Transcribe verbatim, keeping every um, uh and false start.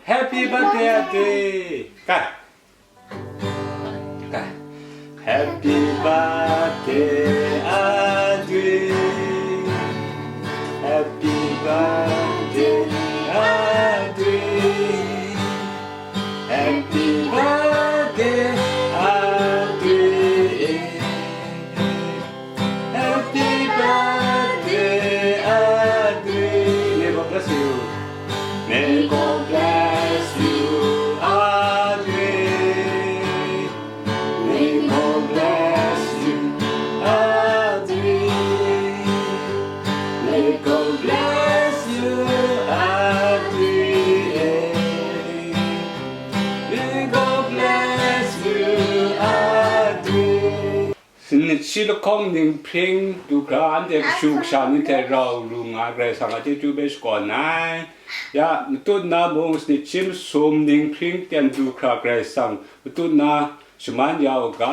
Happy birthday, Adri. Kai. Kai. Happy birthday, Adri. Happy birthday, Adri. Happy birthday, Adri. Happy birthday, Adri. May God bless you. May God bless you, Adri. May God bless you, Adri. May God bless you, Adri. May God bless you, Adri. Sanit shi lahkawng ninghpring du hkra anhte kashu kasha ni hte rau lu nga ai Karai Kasang a chyeju hpe shakawn ai. Ya, matut na mung sanit shi masum ninghpring ten du hkra Karai Kasang matut na shaman ya u ga.